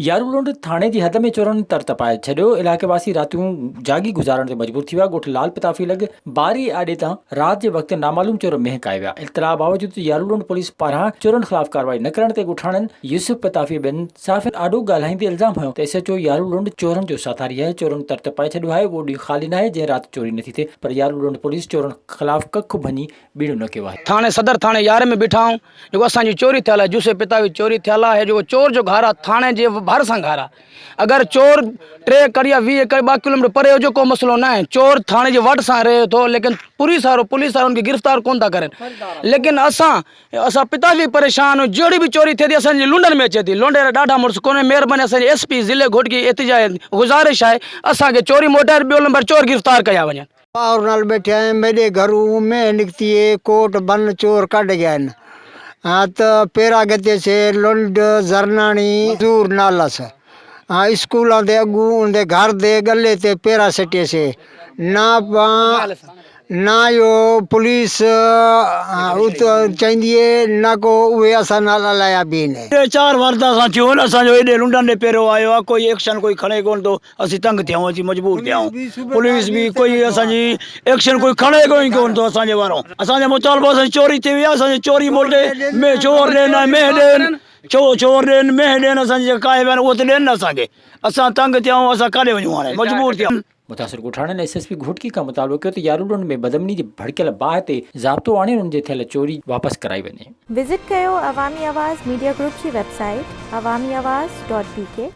يارولنڊ ٿاڻي جي حد ۾ چورن تر تپائي ڇڏيو، علائقي واسي راتيون جاڳي گذارڻ تي مجبور ٿي ويا، ڳوٺ لال پتافي لڳ باري آڏي تان رات جي وقت نامعلوم چور مينهن ڪاهي ويا، اطلاع باوجود يارولنڊ پوليس پاران چورن خلاف ڪارروائي نه ڪرڻ تي ڳوٺاڻن يوسف پتافي ٻين صحافين آڏو ڳالهائيندي الزام هنيو ته ايس ايڇ او يارولنڊ چورن جو ساٿاري آهي، چورن تر تپائي ڇڏيو آهي، اهو ڏينهن خالي ناهي جنهن رات چوري نٿي ٿئي پر يارولنڊ پوليس چورن خلاف ڪک ڀڃي ٻيڻو نه ڪيو آهي. ٿاڻي صدر ٿاڻي يار ۾ بيٺا آهيون جيڪو اسان جي چوري ٿيل آهي جوسي پتاوي چوري ٿيل آهي جيڪو چور جو گهر آهي ٿاڻي جي ڀر سان گهر آهي اگر چور ٽي ايڪڙ يا 20 ايڪڙ 2 ڪلوميٽر پري هجي ڪو مسئلو نه آهي چور ٿاڻي جي وٽ سان رهي ٿو ليڪن پوليس وارو پوليس وارو ان کي گرفتار ڪون ٿا ڪرن ليڪن اسان اسان پتافي پريشان آهيون جهڙي به چوري ٿئي ٿي اسان جي لنڊن ۾ اچي ٿي لونڊي وارا ڏاڍا مڙس ڪونهي مهرباني اسان جي ايس پي ضلعي گهوٽڪي احتجاج گذارش آهي اسان کي چوري موٽائي ٻيو نمبر چور گرفتار ڪيا وڃن. ٻاهر نال ٻيٺي آهيان ميڏي گهرون مينهن نڪتي اي ڪوٽ ڀن چور ڪڍ گيا آهن ها ته پيرا گتي سي لنڊ زرناڻي دور نالس ها اسڪولان دي اڳون ان دي گهر دي ڳلي تي پيرا سٽي سي نا پان نا اهو پوليس ات چئندي اي نه ڪو اهي اسان نال الايا بين. ٽي چار واردا اسان ٿيون آهن اسان جو ايڏي لنڊن ڏي پيرو آيو آهي ڪوئي ايڪشن ڪوئي کڻي ڪونه ٿو اسين تنگ ٿيا آهيون اسين مجبور ٿيا آهيون پوليس به ڪوئي اسان جي ايڪشن ڪوئي کڻي ڪوئي ڪون ٿو اسان جي وارو اسان جو مطالبو اسان جي چوري ٿي وئي آهي اسان جي چوري موٽي مين چور ڏين ۽ مين ڏين چو چور ڏين مين ڏين اسان جي ڪاهي ويا آهن اهو ته ڏين نه اسان کي اسان تنگ ٿيا آهيون اسان ڪاڏي وڃون هاڻي مجبور ٿيا آهيون. متاثر ڳوٺاڻن ايس ايس پي گهوٽڪي کان مطالبو ڪيو ته يارولنڊ ۾ بدامني جي ڀڙڪيل باهه تي ضابطو آڻي انهن جي ٿيل چوري واپس ڪرائي وڃي. وزٽ ڪيو عوامي آواز ميڊيا گروپ جي website Awami Awaz dot B K.